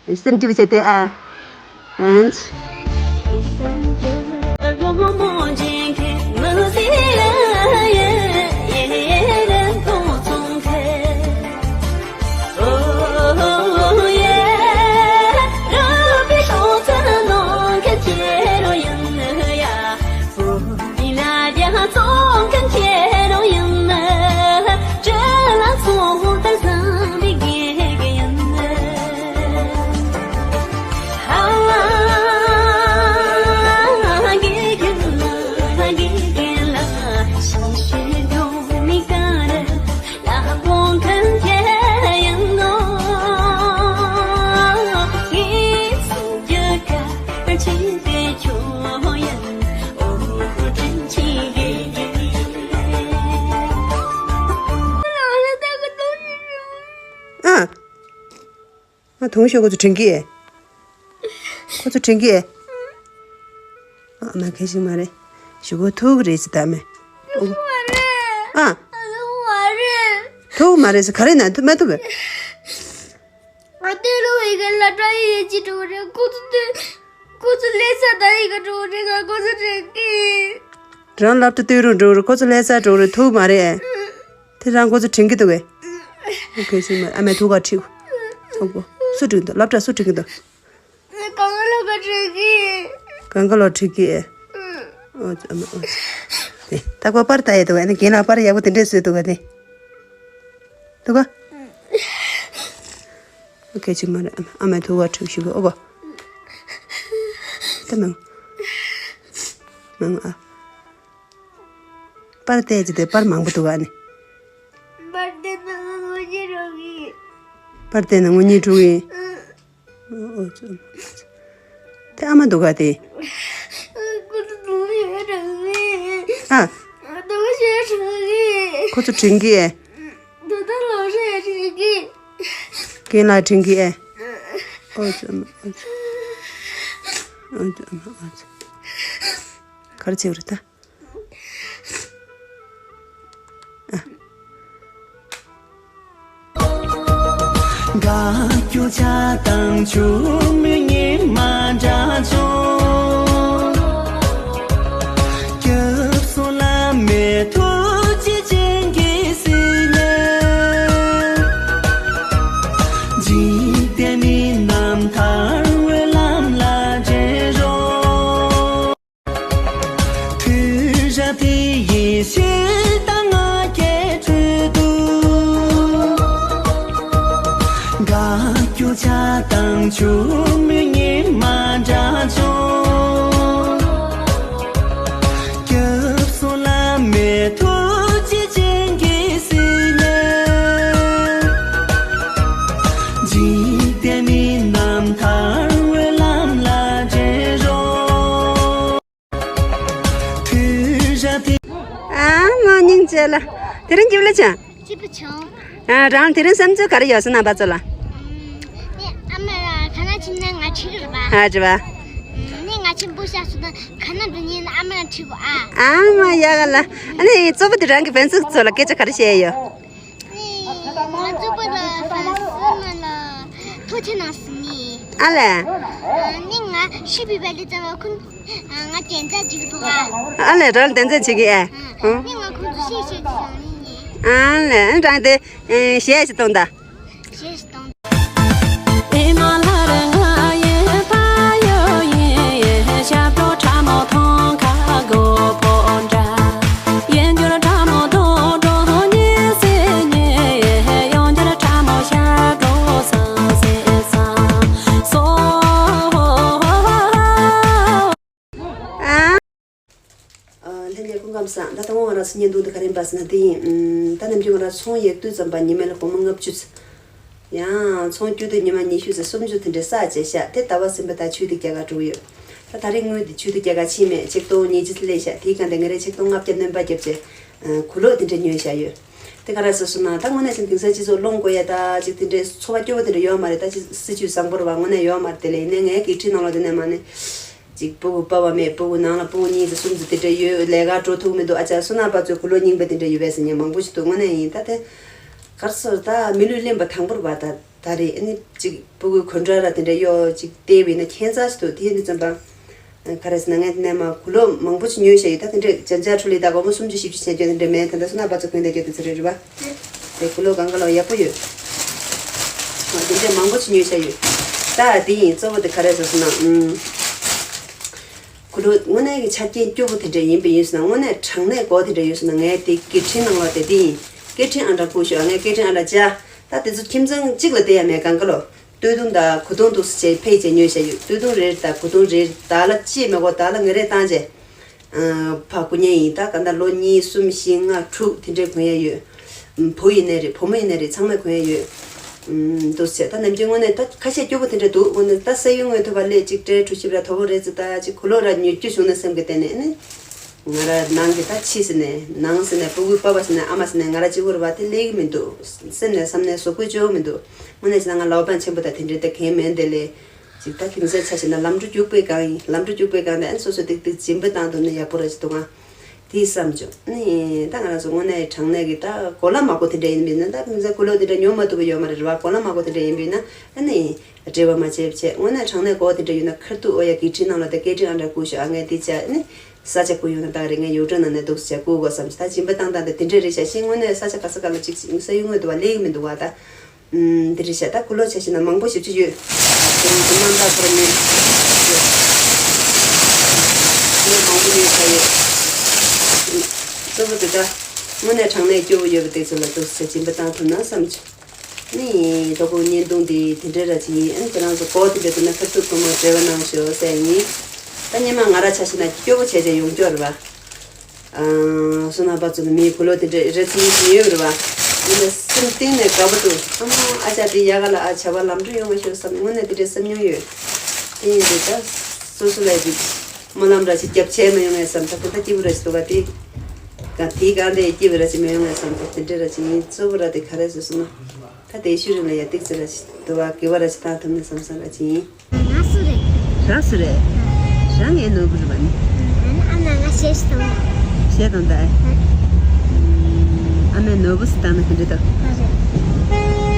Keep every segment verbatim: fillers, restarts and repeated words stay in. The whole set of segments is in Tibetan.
ལ། སེམས་འགྲིག་བྱས་ཏེ་ཨ། ཨང་། ཨ། ང་དུང་ཤོག་ཁོ་ཚོ་དྲན་གི། ཁོ་ཚོ་དྲན་གི། ཨ་མ་གལ་ཞིག་མ་རེད། ཞུ་གོ་ཐུག་རེད་ཟེར་ད་མེ། ཨ། ཐུག་མ་རེད་ཟེར་ག་རེ་ན་ཐུག་མ་ཐུག་མེད། ཨ་དེ་ལོ་ཡི་གེ་ལ་ཏྲ་ཡི་ཡི་ཅི་འགྲོ་རེད། ཁོ་ཚོ་དེ་ཁོ་ཚོ་ལས་ས་ད་ཡི་གེ་འགྲོ་རེད། ང་ཁོ་ཚོ་དྲན་གི། རང་སློབ་གྲྭ་སྟོད་རུ་འགྲོ་རུ་ཁོ་ཚོ་ལས་ས་འགྲོ་རུ་ཐུག་མ་རེད། དེ་རང་ཁོ་ཚོ་དྲན་གི་འདུག་གས། ཨོ་ཁེ་ཤི་མ་ཨ་མའི་ཐུག་ག་ཁྲིད། ཨོ་གོ། སུ་དྲན་གི་འདུག་སློབ་གྲྭ་སུ་དྲན་གི་འདུག་གང་ག་ལོ་ག་དྲན་གི། གང་ག་ལོ་དྲན་གི་ཨེ། ཨོ་ཙི་ཨ་མ་ཨོ་ཙི། དེ་ད་ཁོ་པར་ལྟ་ཡས་འདུག་གས། ཨ་ནི་རྒན་ལགས་པར་ཡག་པོ་དེ་འདྲས་བཟོས་འདུག་གས་དེ། འདུག་ག་ཨོ་ཁེ་ཤི་མ་རེད། ཨ་མའི་ཐུག་ག་ཁྲིད་ཞུ་གི་ཨོ་གོ། ད་མང་། མང་ཨ། པར་བལྟས་ཀྱི་དེ་པར་མང་པོ་འདུག་ཨ་ནི། པར་བལྟས་ན་དངུལ་ཉིས་རུ་གི། པར་བལྟས་ན་དངུལ་ཉིས་རུ་གི། ཨོ་ཙི། དེ་ཨ་མ་འདུག་ག་དེ། ཁོ་ཚོ་དུང་ཞེ་དྲག་གི། ཨ། དུང་ཞེ་དྲག་གི། ཁོ་ཚོ་དྲན་གི་ཨེ། དུ་ད་ལོ་ཞེ་དྲག་གི། རྒན་ལགས་དྲན་གི་ཨེ། ཨོ་ཙི་ཨ་མ་ཨོ་ཙི། ཨོ་ཙི་ཨ་མ་ཨོ་ཙི། ག་རེ་བྱེད་རེད་ད། དགའ་སྐྱོ་ཆགས་སྡང་ཆུང་མོའི་ཉི་མ་འདྲ་བྱུང་། སྐྱབས་སུ་བླ་མེད་ཐུགས་རྗེ་ཅན་གྱི་སྲིད་ལས། འཇིག་རྟེན་མི་རྣམས་ཐར་བའི་ལམ་ལ་བསྒྲེན་རོགས། དུས་རབས་འདི་ཡི་ཕྱི་དང་ང་རྒྱལ་ཁྲོད་དུ། དགའ་སྐྱོ་ཆགས་སྡང་ཆུང་མོའི་ཉི་མ་འདྲ་བྱུང་། སྐྱབས་སུ་བླ་མེད་ཐུགས་རྗེ་ཅན་གྱི་སྲིད་ལས། འཇིག་རྟེན་མི་རྣམས་ཐར་བའི་ལམ་ལ་བསྒྲེན་རོགས། ཨ་མ་སྙིང་རྗེ་ལ། དེ་རིང་སྐྱིད་པོ་ལ་ཆ། སྐྱིད་པོ་བྱུང་། ཨ་རང་དེ་རིང་བསམ་ཚུལ་ག་རེ་ཡོད་སོང་རྣམ་པ་ཚོ་ལ། ནས་ཨ་མ་ར་ཁ་ན་ཁྱིམ་ནས་ང་ཁྲིད་རེད་པ། ཨ་ཅི་བ། ནས་ང་ཁྱིམ་པོ་བཤད་སོང་ན་ཁ་ན་འགྲོ་ཉིན་ཨ་མ་ར་ཁྲིད་གོ་ཨ། ཨ་མ་ཡག་ག་ལ། ཨ་ནི་གཙོ་བོ་དེ་རང་གི་ཕན་ཚུན་ཚོ་ལ་སྐད་ཆ་ག་རེ་བཤད་ཡོད། ང་གཙོ་བོ་ལ་ཕན་ཚུན་ལ་ཐུགས་རྗེ་གནང་ཟིན་ནི། ཨ་ལས། ནི་ང་ཤི་བི་བ་ལི་ཙམ་ཁུན་ང་དན་ཚ་ཅིག་ཐོག་ཨ། ཨ་ལས་རང་དན་ཚ་ཅིག་གི་ཨ། ནི་ང་ཁུན་ཚོ་ཤི་ཤི་ཅིག་ཡང་ནི། ཨ་ལས་རང་དེ་ཞེས་ཅིག་གཏོང་ད། ཞེས་གཏོང་། ཨ། ལྷན་རྒྱས་སྐུ་ཁམས་བཟང་། ད་ལྟ་ང་རང་ཚོ་བརྙན་ཐུང་འདི་ག་རེ་ཡིན་པ་ཟེར་ན་འདི་ཡིན། ད་ནམ་རྒྱུན་ང་རང་ཚོང་ཡག་དུས་ཙམ་པ་ཉི་མ་ལ་སྒོར་མོ་ལྔ་བཅུ་ཙམ། ཡང་ཚོང་བསྐྱུར་དུས་ཉི་མ་ཉི་ཤུ་ཙམ་སུམ་ཅུ་དེ་འདྲའི་བསགས་བྱས་ཤག་དེ་ཟླ་བ་གསུམ་པ་ད་ཆུ་དེ་རྒྱ་གར་འགྲོ་གི་ཡོད། ད་ད་རེས་དངུལ་འདི་ཆུ་ཚོད་བརྒྱ་ཁ་ཕྱིན་མེད། ཆིག་སྟོང་ཉིས་བརྒྱ་ལེན་བཞག་དེའི་སྒང་དེ་ང་རས་ཆིག་སྟོང་ལྔ་བརྒྱ་སྣོན་པ་བརྒྱབ་བྱས། ཨ། གོས་ལོག་དེ་འདྲ་ཉོས་བཞག་ཡོད། དེ་ག་རེ་ཟེར་སོང་ན་ད་དངོས་གནས་ཅིག་དེང་སང་སྤྱི་ཚོགས་སློང་དགོས་ཡ་ད་ཅིག་དེ་འདྲའི་འཚོ་བ་སྐྱོ་བོ་དེ་འདྲ་ཡོད་མ་རེད། ད་ཅིག་སྲིད་ཇུས་བཟང་པོ་རེད་བ། དངོས་གནས་ཡོད་མ་རེད། དེ་ལས་ཡིན་ནའི་ངའི་སྐད་འཕྲིན་ནང་ལོགས་དེ་ནས་མ་ནས་ཅིག་སྤུ་གུ་པ་བ་མེད། སྤུ་གུ་ནང་ལ་སྤུ་གུ་གཉིས་ཙམ་གསུམ་ཙམ་དེ་འདྲ་ཡོད། ལས་ཀ་འགྲོ་ཐུབ་མི་འདུག་ཨ་ཅག་བསོད་ནམས་པ་ཚོའི་གོས་ལོག་རྙིང་པ་དེ་འདྲ་ཡོད་པས་ཟེར་མཁན་མང་པོ་ཞིག་འདུག་དངོས་གནས་ཡིན། ད་དེ་ག་རེ་ཟེར། ད་མི་ལུས་ལེན་པ་དང་པོ་རེད་བ། ད་ད་རེད། ཨ་ནི་ཅིག་སྤུ་གུའི་གོས་འདྲ་ར་དེ་འདྲ་གཡོག་ཅིག་སྟེར་བས་ན་ཁྱད་མཚར་ཞིག་འདུག་དེ་ཡིན་དུས་ཙམ་པ། ག་རེ་ཟེར་ན་ངས་དེ་ནས་མ་གོས་ལོག་མང་པོ་ཞིག་ཉོས་བཞག་ཡོད། ད་དེ་འདྲས་བྱ་བྱ་ཁྲུ་ལི་ད་སྒོར་མོ་སུམ་ཅུ་བཞི་བཅུ་བྱས་རྒྱུ་དེ་འདྲས་མེད། ད་ལྟ་བསོད་ནམས་པ་ཚོ་གོན་བསྡད་རྒྱུ་དེ་ཚོ་རེད། རེད་བ། དེ་གོས་ལོག་གང་ག་ལོག་ཡག་པོ་ཡོད། ཨ། དེ་འདྲས་མང་པོ་ཞིག་ཉོས་བཞག་ཡོད། ད་དེ་ཡིན། གཙོ་བོ་དེ་ག་རེ་ཟེར་སོང་ན། ཨུམ། གོས་ལོག་དངོས་གནས་ཀྱི་ཆ་རྐྱེན་སྐྱོ་པོ་དེ་འདྲས་ཡིན་པ་ཡིན་སོང་ན། དངོས་གནས་དྲང་གནས་གོས་དེ་འདྲས་ཡོད་སོང་ན། ངས་དེ་སྐད་འཕྲིན་ནང་ལོགས་དེ་དེ་ཡིན། སྐད་འཕྲིན་ཨང་གྲངས་བསྐུར་ཤོག་ངས་སྐད་འཕྲིན་ཨང་གྲངས་བྱ། ད་དེ་ཚོ་ཁྱིམ་ཚང་གཅིག་ལ་བསྡད་ཡ་མེད། གང་ག་ལོག་སྟོད་ཐུང་དང་གོས་ཐུང་འདུག་སེ་བྱས་ཕལ་ཆེར་ཉོས་བཞག་ཡོད། སྟོད་ཐུང་རེ་རེ་དང་གོས་ཐུང་རེ་རེ་བདག་ལ་ཅི་མེད་གོ་བདག་ལ་ངས་རེ་བཏང་བྱས། ཨ། ཕར་གོན་ཡ་ཡིན། ད་ག་འདྲ་ལོ་གཉིས་གསུམ་བཞི་ལྔ་དྲུག་དེ་འདྲས་གོན་ཡ་ཡོད། ཨུམ། བུ་ཡིན་ནའི་རེད། བུ་མོ་ཡིན་ནའི་རེད། ཚང་མས་གོན་ཡ་ཡོད། ཨུམ། འདུག་སེ་བྱས་ད་ནམ་རྒྱུན་དངོས་གནས་ད་ཁ་ཤས་སྐྱོ་པོ་དེ་འདྲས་འདུག་དངོས་གནས་ད་ས་ཡུལ་དངོས་ཐོབ་པ་ལས་གཅིག་སྤྲད་གྲོ་ཞིབ་ར་དོ་པོ་རེད་ཟེར། ད་ཅིག་གོས་ལོག་ར་ཉོ་རྒྱུ་བྱུང་ན་བསམ་གི། དེ་ནས་ནི། ང་ར་ནང་གི་ད་ཕྱི་ཟེར་ནས་ནང་ཟེར་ནས་སྤུ་གུའི་པ་ཕ་ཟེར་ནས་ཨ་མ་ཟེར་ནས་ང་ར་གཅིག་པོ་རེད་བ། དེ་ལེགས་ཀྱི་མི་འདུག་སེམས་ནས་བསམ་ནས་བཟོ་དགོས་ཅིག་ཡོད་མི་འདུག་དངོས་གནས་བྱས་ན་ང་ལའོ་པན་ཆེན་པོ་དང་དེ་འདྲའི་ད་གང་མིན། དེ་ལས་ཅིག་ད་དེང་སང་ཆ་བཞག་ན་ལམ་འགྲོ་རྒྱུག་པའི་སྒང་ཡིན། ལམ་འགྲོ་རྒྱུག་པའི་སྒང་ནས་ཨ་ནི་སོ་སོ་ཏིག་ཏིག་སྦྱིན་པ་བཏང་ཐུབ་ན་ཡག་པོ་རེད་ཅེས་འདུག་ཨ། དེ་བསམ་བྱུང་། ནི་ད་ང་རང་ཚོ་དངོས་གནས་དྲང་གནས་ཀྱི་ད་གོ་ལ་མ་གོ་དེ་འདྲ་ཡིན་མིན་ན། ད་དེང་སང་གོས་ལོག་དེ་འདྲ་ཉོ་མ་ཐུབ་པ་ཡོད་མ་རེད་བ། གོ་ལ་མ་གོ་དེ་འདྲ་ཡིན་མིན་ན་ཨ་ནི། འབྲེལ་བ་མ་བྱས་བྱས། དངོས་གནས་དྲང་གནས་གོ་དེ་འདྲ་ཡོད་ན་ཁ་ཐུག་ཨོ་ཡ་སྐད་འཕྲིན་ནང་ལ་དེ་སྐད་འཕྲིན་ཨང་གྲངས་བསྐུར་ཤོག་ཨ། ངས་དེ་བྱས་ནི་ས་ཆ་བསྐུར་ཡོང་ན་ད་རེད། ངས་ཡུལ་གྲུ་ནང་ནས་འདུག་སེ་བསྐུར་དགོས་བསམ་བྱས། ད་སྦྱིན་པ་བཏང་སྟངས་དེ་དེ་འདྲས་རེད་ཤག་ཤིང་དངོས་གནས་ས་ཆ་ག་ས་ག་ལ་ཅིག་ས་ཡུལ་དངོས་དུ་བ་ལེགས་མི་འདུག་བ་ད། ཨུམ། འདི་རེད་ཤག་ད་གོས་ལོག་ཆ་བཞག་ན་མང་པོ་ཞེ་པོ་ཅིག་ཡོད། དེ་རིང་དུ་མ་འདའ་ཁོ་ར་མིན། ཡོད། མང་པོ་ཡོད་ཤག་ཡོད། གཙོ་བོ་དེ་ད་དངོས་གནས་དྲང་གནས་སྐྱོ་བོ་ཡོད་པ་དེ་ཚོ་ལ་འདུག་སེ་སྦྱིན་པ་བཏང་ཐུབ་ན་བསམ་བྱུང་། ནི་དོ་དགོང་བརྙན་ཐུང་འདི་དེ་འདྲ་ར་ཅིག་ཡིན། ཨ་ནི་ཁྱེད་རང་ཚོ་གོ་དེ་འདྲ་འདུག་ན་ཁ་ཐུག་ཐུག་མ་འབྲེལ་བ་གནང་ཤོག་ཟེར་ཡིན། ད་སྔོན་མ་ང་ར་ཆ་བཞག་ན་སྐྱོ་བོ་བྱས་བྱས་ཡོང་སྐྱོ་རེད་བ། ཨ། བསོད་ནམས་པ་ཚོ་ནི་མིའི་གོས་ལོག་དེ་འདྲ་རེ་ཚིག་ཉོས་ཡོད་རེད་བ། ཡིན་ན་སེམས་གཏིང་ནས་དགའ་པོ་འདུག་ཨ་མ་ཨ་ཅག་དེ་ཡག་ག་ལ་ཨ་བྱ་བ་ལམ་འགྲོ་ཡོང་བ་ཤོག་བསམ་དངོས་གནས་དེ་འདྲའི་སེམས་མྱོང་ཡོད། དེ་ཡིན་དུས་ད་སོ་སོ་ལ་ཅིག་སྨོན་ལམ་ར་ཅིག་རྒྱབ་ཆད་མ་ཡོང་ངས་བསམ། ད་དེ་ད་སྐྱིད་པོ་ར་ཅིག་འདུག་ག་དེ་ག་དེའི་སྒང་དེ་སྐྱིད་པོ་ར་ཅིག་མ་ཡོང་ངས་བསམ། ད་དེ་འདྲ་ར་ཅིག་ཡིན། གཙོ་བོ་ར་དེ་ག་རེ་ཟེར་སོང་ན། ད་དེའི་ཤུལ་རིང་ལ་ཡ་ཏིག་ཙི་ར་ཅིག་འདུག་བ། དགེ་བ་ར་ཅིག་བཏང་ཐུབ་ན་བསམ་བསམ་ར་ཅིག་ཡིན། ང་སུ་རེད། ར་སུ་རེད། རང་ངའི་ནོར་བུ་རེད་བ་ནི། ཨ་ནི་ཨ་མ་ང་གཞས་ཤིག་གཏོང་། གཞས་གཏོང་ད། ཨ་མའི་ནོར་བུ་ཟེར་བཏང་ན་ག་འདྲ་འདུག་ཨ་རེད།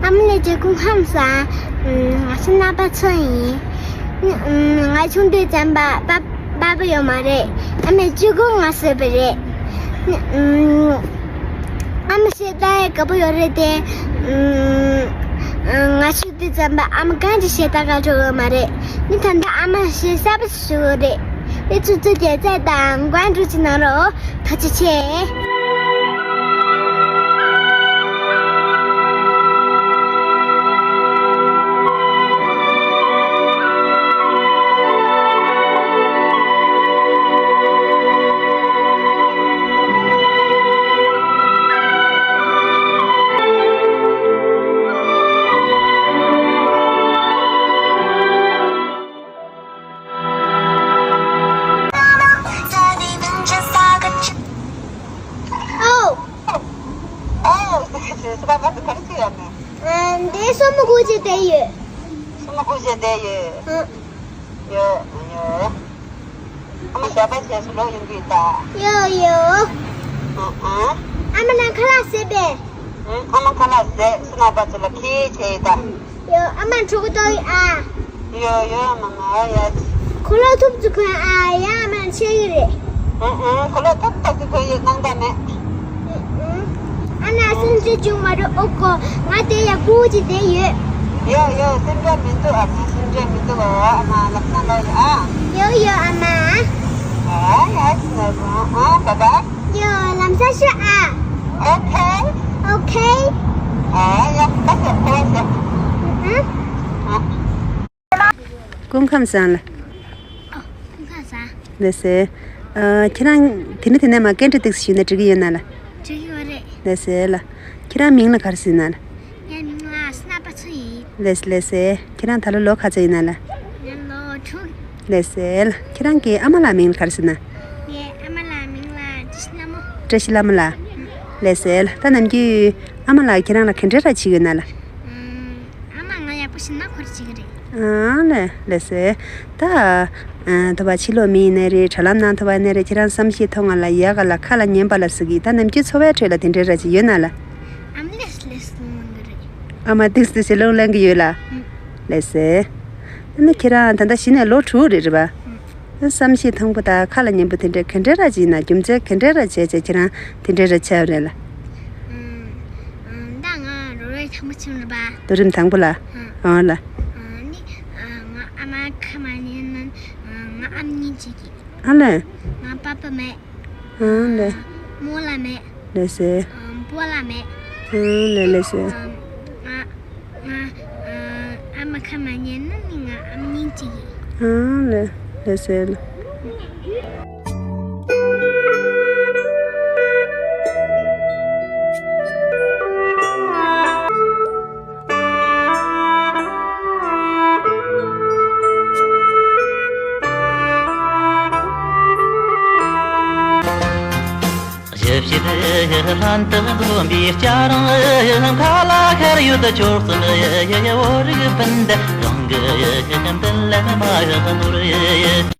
ཨ་མ་ལགས་ཀྱི་སྐུ་ཁམས་བཟང་། ང་ཚོ་རྣམ་པ་ཚོ་ཡིན། ང་ཆུང་དུས་ཙམ་པ་པ་པ་ཡོད་མ་རེད། ཨ་མས་གཅིག་པུ་ང་བཟོས་པ་རེད། ཨ་མ་ཞེ་དྲག་དགའ་པོ་ཡོད་རེད་དེ། ང་ཆུང་དུས་ཙམ་པ་ཨ་མ་གང་གི་ཞེ་དྲག་དགའ་འགྲོ་ཡོད་མ་རེད། ནི་ད་ལྟ་ཨ་མ་ཞེ་གསར་པ་ཞིག་ཞུ་གི་རེད། དེ་ཚོ་ཚོ་རྒྱལ་རྩེ་དང་འགོ་འགྲོ་ཅིག་གནང་རོགས། ཐུགས་རྗེ་ཆེ། ཁྱེད་ཚོ་ཁ་ཁ་ཚོ་ག་རེ་བྱེད་ཡོད་ནི། ཨ། འདི་སྲུ་མོ་སྒུག་བྱས་བསྡད་ཡོད། སྲུ་མོ་སྒུག་བྱས་བསྡད་ཡོད། ཨ། ཡོད་ཡོད། ཨ་མ་ཞབས་པ་བྱས་སུ་ལོག་ཡོང་གི་ཡོད་ད། ཡོད་ཡོད། ཨ་ཨ། ཨ་མ་ནང་ཁ་ལག་བཟས་པས། ཨ་མ་ཁ་ལག་བཟས། སུ་ནང་པ་ཚོ་ལ་ཁྱེད་བྱས་ཡོད་ད། ཡོ། ཨ་མ་ཕྲུ་གུ་ཏོ་ཡི་ཨ། ཡོ་ཡོ། ཨ་མ་ང་ཡ། ཁོ་ལོ་ཐུབ་ཚུ་ཁོན་ཨ་ཡ། ཨ་མ་ཆེ་གི་རེད། ཨུ་ཨུ། ཁོ་ལོ་ཐུབ་ཐུབ་ཚུ་ཁོན་ཡོད་སྣང་དག་མེད། ཨུ་ཨུ། ཨ་ན་སེམས་ཅན་བྱུང་མ་རུ་ཨོ་ཀོ། ང་དེ་ཡ་ཁུ་ཅི་དེ་ཡོད། ཡོ་ཡོ། སེམས་ཅན་མི་འདུག་ཨ་མ། སེམས་ཅན་མི་འདུག་ཨ་མ་ལགས་ན་ལོ་ཡ་ཨ། ཡོ་ཡོ་ཨ་མ། ཨ་ཡ་ཨ་ཨ་བ་བ། ཡོ། ལམ་སང་ཤོད་ཨ། ཨོ་ཁེ། ཨོ་ཁེ། ཨ་ཡ། ད་ཤོད་ད་ཤོད། ཨ། སྐུ་ཁམས་བཟང་ལ། ཨོ། སྐུ་ཁམས་བཟང་། ལགས་སེ། ཨ། ཁྱེད་རང་དེ་ནས་དེ་ནས་མ་སྐད་འདྲ་ཏིག་ཞུས་ན་འགྲིག་གི་ཡོད་ན་ལ། འགྲིག་གི་ཡོད་རེད། ལགས་སེ་ལ། ཁྱེད་རང་མིང་ལ་ག་རེ་ཟེར་ན་ལ། ངའི་མིང་ལ་སྣ་པ་ཚོ་ཡིན། ལགས་ལགས་སེ། ཁྱེད་རང་ད་ལོ་ལོ་ག་ཚོད་ཡིན་ན་ལ། ང་ལོ་དྲུག་ལགས་སེ་ལ། ཁྱེད་རང་གི་ཨ་མ་ལགས་མིང་ལ་ག་རེ་ཟེར་ན། ངའི་ཨ་མ་ལགས་མིང་ལ་བཀྲ་ཤིས་ལྷ་མོ། བཀྲ་ཤིས་ལྷ་མོ་ལགས། ལགས་སེ་ལ། ད་ནམ་རྒྱུན་ཨ་མ་ལགས་ཁྱེད་རང་ལ་ག་འདྲ་ར་བྱེད་ཀྱི་ཡོད་ན་ལ། ཨ་མ་ང་ཡག་པོ་ཞིག་ན་ཁོར་བྱེད་ཀྱི་རེད། ཨ་ལས་ལས་སེ། ད་ཨ་ཐོབ་པ་ཕྱི་ལོགས་མི་ཡིན་ནའི་རེད། དྲ་ལམ་ནང་ཐོབ་པ་ནའི་རེད། ཁྱེད་རང་བསམ་ཤེས་ཐོག་ང་ལ་ཡག་ག་ལ་ཁ་ལ་ཉན་པ་ལ་ཟེར་གི། ད་ནམ་རྒྱུན་འཚོ་བའི་ཁྲོད་ལ་དེ་འདྲའི་ར་ཅིག་ཡོད་ན་ལ། ཨ་མ་ལས་ལས་སློང་གི་རེད། ཨ་མ་ཏིག་ཏིག་ཞིག་སློང་ལེན་གི་ཡོད་ལ། ལས་སེ། ད་ནི་ཁྱེད་རང་ད་ལྟ་གཞི་ནས་ལོ་དྲུག་རེད་རེད་པ། བསམ་ཤེས་ཐང་པོ་དང་ཁ་ལ་ཉན་པོ་དེ་འདྲ་ག་འདྲ་ར་ཅིག་ཡིན་ན། རྒྱུ་མཚན་ག་འདྲ་ར་བྱས་བྱས་ཁྱེད་རང་དེ་འདྲ་ར་ཆགས་རེད་ལ། ཨ་ད་ང་ལོ་རེ་དང་པོ་ཆེན་རེད་པ། ལོ་རིམ་དང་པོ་ལ། ཨ་ལ། ཨ་ནི་ང་ཨ་མ་ཁ་མ་ཉན་ན་ང་ཨམ་ཉན་བྱེད་ཀྱི། ཨ་ལ། ང་པ་པ་མེད། ཨ་ལ། རྨོ་ལགས་མེད། ལགས་སེ། ཨ་སྤོ་ལགས་མེད། ཨ་ལ་ལགས་སེ། ང་ང་ཨ་མ་ཁ་མ་ཉན་ན་ནི་ང་ཨམ་ཉན་བྱེད་ཀྱི། ཨ་ལ་ལགས་སེ་ལ། ཞིབ་ཞིབ་ལྷན་དུ་འཛོམས་པའི་སྐྱ་རིང་། ཁ་ལ་ཁར་ཡོད་ཅོག་ཙེ་བོད་རིགས་སྤུན་ཟླ་རང་གི་མདུན་ལམ་མ་ནོར།